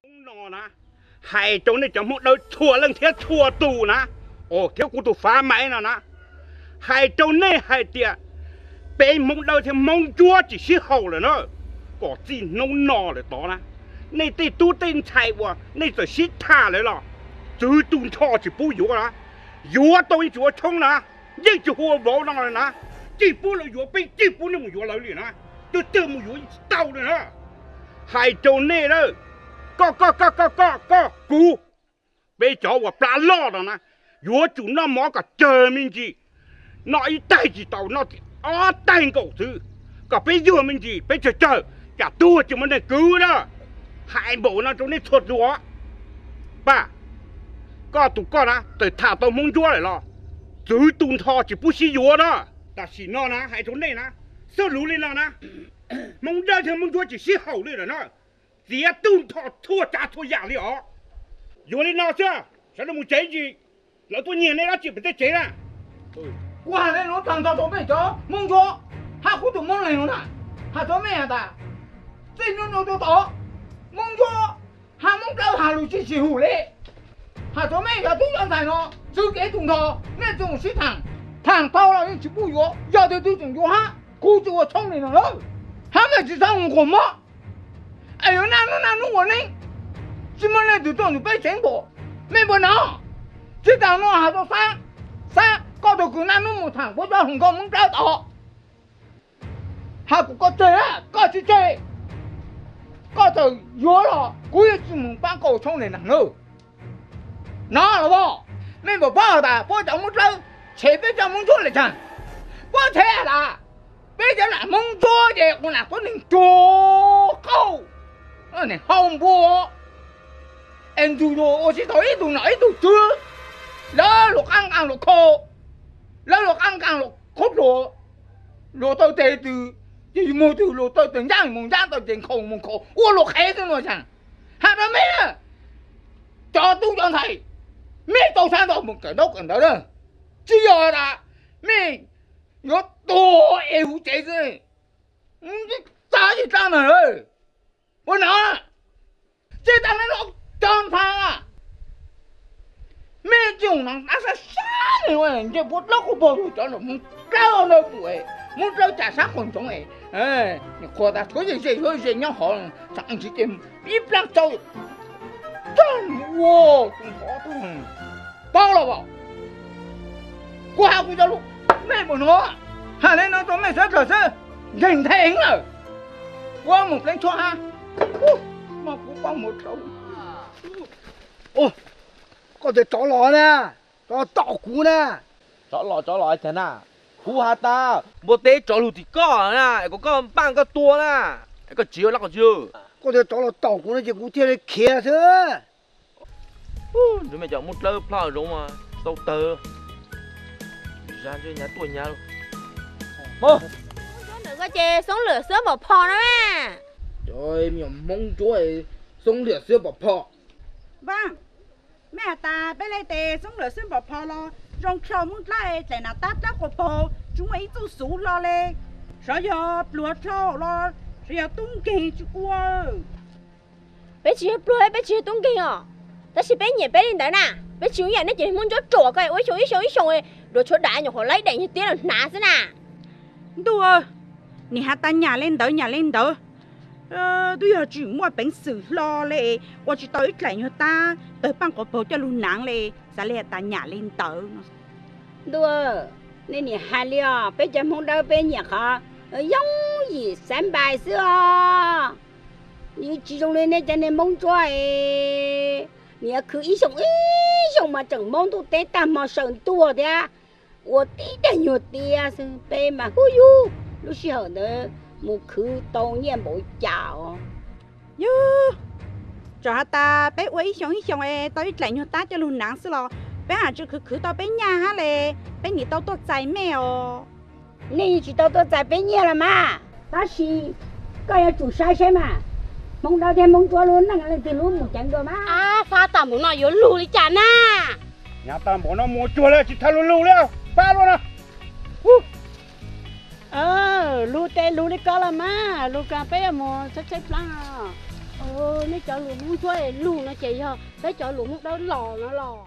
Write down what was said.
Hnub no na, hais rau nej cov Hmoob Dawb txhua leej thiab txhua tus na, thiab kuv tus Fav Maiv no na, hais rau nej hais tias peb Hmoob Dawb thiab Hmoob Ntsuab tsis sib haum lawm na. Kom txij hnub no lawm tod na, nej tej tub tej ntxhais uas nej txawm sib tham lawm los txwv tu nrho tsis pub yuav na. Yuav tau yeej tsis ua tshoob na, yeej tsis hu ua vauv no na, tsis pub lawv yuav peb tsis pub nej mus yuav lawv li na. Twg twg mus yuav yeej tsis tau li na. Hais rau nej na, koj koj koj koj koj koj kuv, peb cov uas plab loj no na, yuav tsum noj mov kom tsawg me ntsis, noj ib taig tsis tau noj ob taig nkaus xwb, kom peb yuag me ntsis peb tsawg tsawg, tsam tuag tsis muaj neeg kwv na. Hais npaum no rau nej txhua tus. Paj, koj tus koj na txawm tham tau Hmoob Ntsuab lawm los txwv tu nrho tsis pub sib yuav na. Tam sim no na hais rau nej na, xub luv li no na, Hmoob Dawb thiab Hmoob Ntsuab tsis sib haum li lawm na. Txiav tu nrho txhua tsav txhua yam li os. Yuav li no xwb, sawv daws mus tsev ntsis, lawv tuaj nyiag nej dab tsi pem tej tsev na. Kuv hais li no tag nrho rau nej cov Hmoob Ntsuab hab kuv tus Hmoob Leeg no na, hais rau nej has tas, txij hnub no tuaj tod, Hmoob Ntsuab hab Hmoob Dawb has lus tsis tsis hum li. Hais rau nej cov tub cov ntxhais no, txwv kev tu nrho, nej txhob sib tham, tham tau los yeej tsis pub yuav, yog twg twg tseem yuav hab, kuv tsis ua tshoob li no lawm, hab mej tsis txhob mus nquag mob. Es yuav naj hnub naj hnub ua neeb, tsis muaj leej twg tuaj ntug peb tsev npaum, mej puas hnov? Tsis tas no has rau Xab, Xab koj tug kwv naj hnub mus tham puab cov hluas nkauj Hmoob Dawb tod, has kuv koj tseg, koj tsis tseg, koj txawm yuav los kuv yeej tsis mus pab koj ua tshoob li neeg nawb. Hnov los as, mej puas paub tas puab cov Hmoob Dawb tshev peb cov Hmoob Ntsuab li cas? Puab tshev tas peb cov nam Hmoob Ntsuab ces ua nam tuab neeg cuag qauj, neeg hau npua, es ntsug luag ua tsis tau ib tug nom ib tug tswv, lawv luag qab nqaa luag kho, lawv luag qab nqaa luag khaub dluag, luag taw tes twg ces yus muag twg, luag taw tes ncaab mus ncaab, taw tes nkhaus mus nkhaus, ua luag qhev xwb no. Has rau mej, cov tub cov ntxhais, mej tau sab nrau mus kawm ntaub kawm ntawv na, tsis yog tas mej yuav tuag es huv tsev xwb, txav tsis txav ntag. Puas hnov? Tsis tas li no, cov ntxhais, mej tsis mus nab sab sab li, ntshe puab dlaub quas pog yug cov Hmoob Dlawb ntawd tus, Hmoob Dlawb cas sab quas ntsoov es, qhuas tas tshuav ze ze tshuav ze nyob hov, tseem tsis ces ib plaab tsau tag ua tus hov tag. Paub los as? Kuv has kuv cov lus, mej puas hnov? Has li no rau mej sawv daws xwb, nkeeg nthe heev lawm. Kuv mus pleev tshuaj hab, mas kuv paub mus dlhau. Koj tes rov los na, rov tom kuv na. Rov los rov los cas na? Kuv has tas npua teb rov lug tim koj na, es kom koj npaaj koj tua na, es koj tsis yuav lab qhov twg. Koj tes rov los tom kuv no ces kuv thiaj li khiav xwb. Ntshe mej cov Hmoob Dlawb ploj zoov mas tau tawg, zag ntshe nyav tuaj nyav lug. Ntawm koj ces xoob lwam xwab pom phom no na. Cov me nyuam Hmoob Ntsuab, xoob lwam xwab pom phom. Vaaj, mej has tas peb le tes xoob lwam xwab pom phom los zoo dlhau Hmoob Dlawb dlaim nam tab dlawb quas paug tsis muaj ib txuj xuv hlo le. Xyov yog pluag dlhau los xyov yog tub nkeeg tsis ua. Peb tsis yog pluag, peb tsis yog tub nkeeg os, tab sis peb nyiam peb li ntawd na. Peb tsis ua ib yam nej cov Hmoob Ntsuab ruam ko ua ib xyoo ib xyoo ib xyoo, duav tshuav dam nyuam qhuav laib daim nyuag tiab los hnav xwb na. Ntuj, nim has tas nyam li ntawd nyam li ntawd, twb yog tsis muaj peev xwm hlo le, ua tsis tau ib dlaim nyuag tab tawg paaj quas paug coj lug hnav le, xav li has tas nyam li ntawd. Ntuj, nej nim hais li os, peb cov Hmoob Dawb peb nyiam qhov yooj yim xaiv npais xwb os. Nws tsis zoo li nej cov neeg Hmoob Ntsuab es, nws khwv ib xyoos ib xyoos mas tseem Hmoob ntuj teb tag hmo sawv ntuag thiab, ua tib daim nyuag tiab xwb, peb mas hu yug lub sij hawm ntawd mus khwv tau nyiaj npaum cas os. Yog, txawm has tas peb ua ib xyoos ib xyoos es tau ib dlaim nyuag tab coj lug hnav xwb los peb has tsis khwv khwv tau peb nyaj hab le, peb nim tau tuaj txais mej os. Nej tsis tau tuaj txais peb nyiaj los mas, tab sis koj yuav tsum saib saib mas, Hmoob Dawb thiab Hmoob Ntsuab lub neej leej twg lub mus ceev dua mas. Ab, fab tag npaum no yuav lug li cas na? Nyab tag npaum no mus cuag le tsis tau lug lug li, fab luaj na. Lug tes lug li ko los mas, lug kag peb yuav mus tshaib tshaib plab os. Nej cov lus Hmoob Suav es lug no ces yog peb cov lus Hmoob Dawb los no los?